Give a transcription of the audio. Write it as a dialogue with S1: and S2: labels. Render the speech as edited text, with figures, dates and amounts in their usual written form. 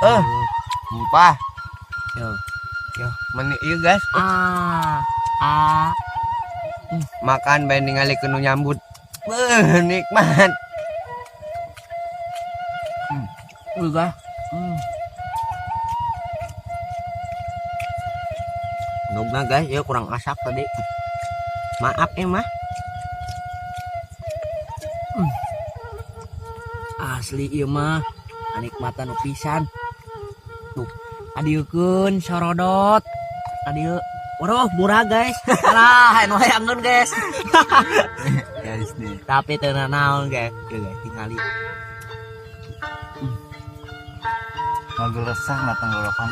S1: Eh, sumpah.
S2: Yo.
S1: Yo, meni ieu, guys.
S2: Ah. Ah.
S1: Makan bae ningali nu nyambut. Beuh, nikmat.
S2: Udah.
S1: Endogna, guys, ya kurang asak tadi. Maaf ya, mah.
S2: Asli ieu mah nikmatan nu pisan. Tuh, adieukeun sorodot. Adieu. Waduh, murah, guys. Alah, anu hayangeun, guys.
S1: Guys nih.
S2: Tapi teu naon, guys. Ieu, guys, tingali.
S3: Ngagelesah na tenggorokan.